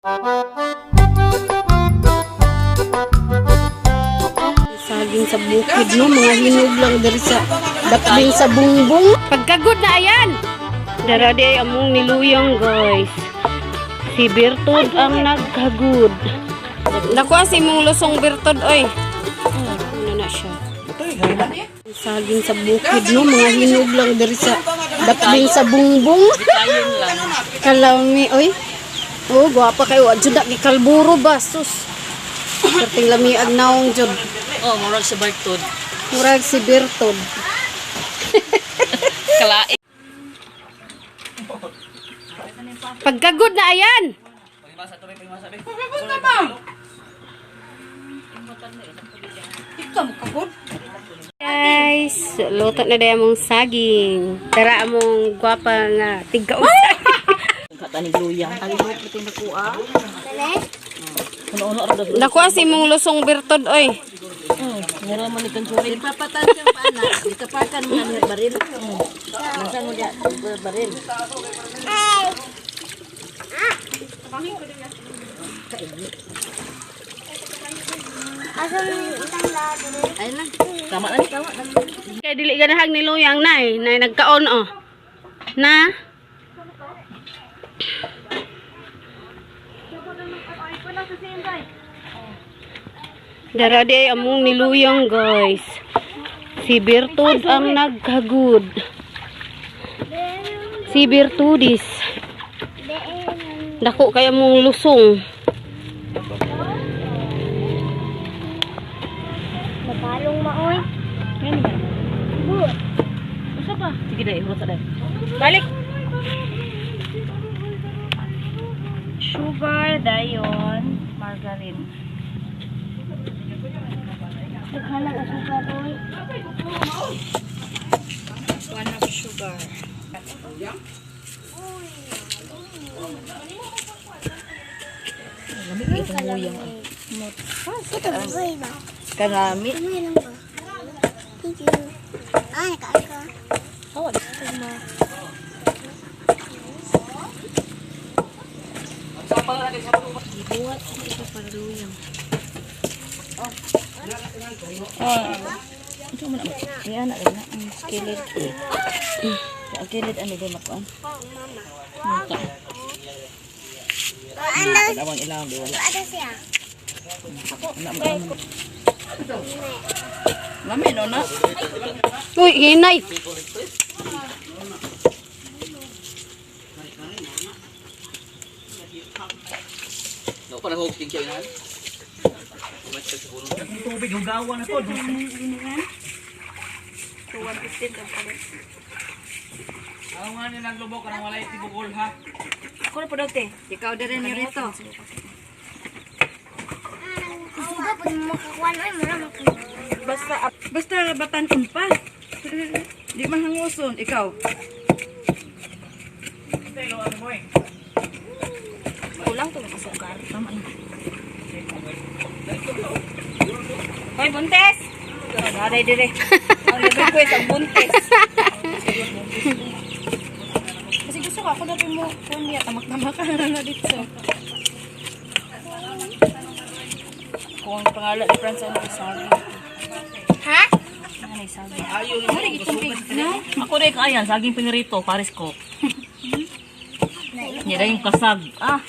Saging sa bukid, no, mga hinog lang diri sa dakbing sa bungbong. Pagkagod na ayan. Dara di ay among niluyang, guys. Si Bertod ang nagkagod. Nakuha si mong lusong, Bertod, oy. Ano na siya? Saging sa bukid, no, mga hinog lang diri sa dakbing sa bungbong. Kalami, oy. Oh, gwapa kayo. Jud na gikalburo ba sus. Perting lami ag naong jud. Oh, murag sa Bartod. Murag si Bertod. Kalain. Pagkagod na ayan. Guys, luto na dahil among saging. Tara among gwapa nga tigka og saging. Katanig luyang. Alihok ito yung nakuha. Uno-uno ra daw. Nakuha si mong lusong, Bertod, oy. Mura man ni kansurin. Papatan siyang paana. Ikapakan mo na niya baril. Nasa mo niya baril. Ayun lang. Tama na ni, tama na. Kay dili ganahag ni luyang nay, nay nagkaon oh. Na? Dara di ay among niluyang, guys. Si Bertod ang nagkagod. Si Bertudis. Dako kay among lusong. Mabalong maoy. Usa pa. Sige dai, huwag sa dai. Balik. Sugar, dayon, margarine. Naghalang asukar oy. 1 half sugar. Lamig itong luyang. Uy ba? Kanami. Ano lang ba? Thank you. Ah, nakain ka. Oh, Ito mo na. Iyan na na ang skillet. Ang kilid ano di makuan. Ano? Dalawang ilang di wala. Ano siya? Lami no na. Uy, hinay. Tubig hugawan na to. Ako na po daw, te. Ikaw na rin rito. Kusuga pag makakuan oy, mura makakuan. Basta, basta batanon pa. Di man hanguson. Ikaw. Kulang to ng asukar. Tama na. Hoy, buntes! Aray dire. Ang nag-request ang buntes. Kasi gusto ko ako dapat mo kung niya tamak-tamak ka na na dito. Kung ang pangalan ni Franz ano sabi. Ha? Ano sabi? Ako rin kayan, saging pinirito, pares ko. Niya yung kasag. Ah,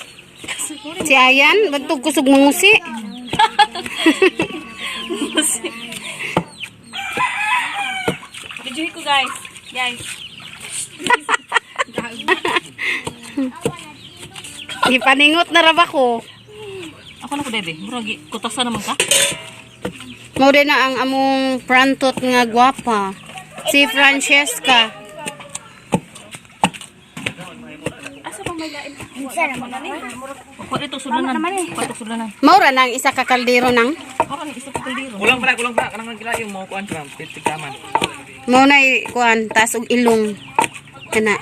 Si Ayan, bantog kusog mangusi. Videohin ko, guys. Guys. Gipaningot na ra ba ko. Ako na ko, bebe. Murag, kutasan naman ka. Mao din na ang among prantot nga gwapa. Si Francesca. Unsa naman ni? Ako ito sulanan. Ako ito sulanan. Mao ra nang isa ka kaldero nang. Ako ni isa ka kaldero. Kulang pala, kulang pa. Kanang kila yung mga kuan kram, titigkaman. Mao na kuan taas og ilong. Kana.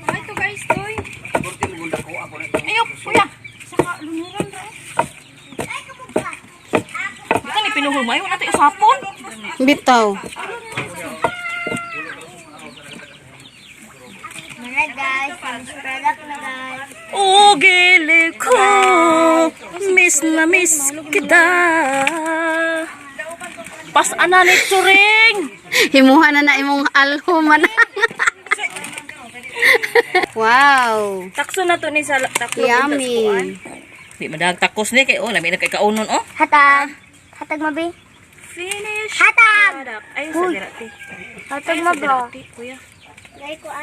Ay, to guys, toy. Ayaw, kuya. Saka lunuran ra. Di ka ni pinuhol mo. Ayaw natin usapon. Bitaw. Gili ko, miss na miss kita. Pasana ni Turing. Himuha na na imong alhuma na. Wow. Takso na to ni sa taklo. Yummy. Di madag takos ni kay oh, lami na kay kaunon oh. Hatag. Hatag mabi. Finish. Hatag. Product. Ay, sa dirati. Hatag mabo. Kuya.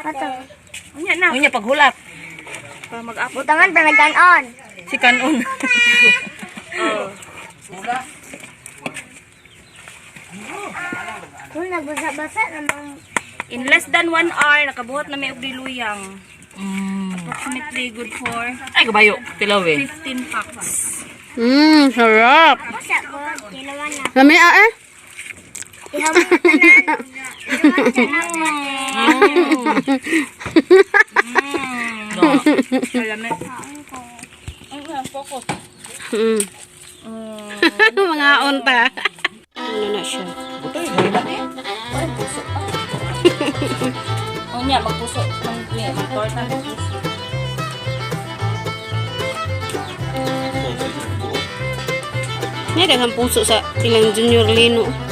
Hatag. Unya na. Unya paghulat. Pa mag-apot. Butangan pa nagkanon. Si kanon. Kung nagbasa-basa namang In less than 1 hour, nakabuhat na may og diluyang. Approximately good for Ay kabayo, tilaw eh. 15 packs. Sarap. basa ko. Ginawa na. Lami ah eh. Ihamon tanan. Ihamon tanan. No. Alam mo. Mga unta. Ano na siya? Butoy, gani ni. Unya, magpuso. Mag-torta ng puso. May daghang puso sa ilang Junior Lino.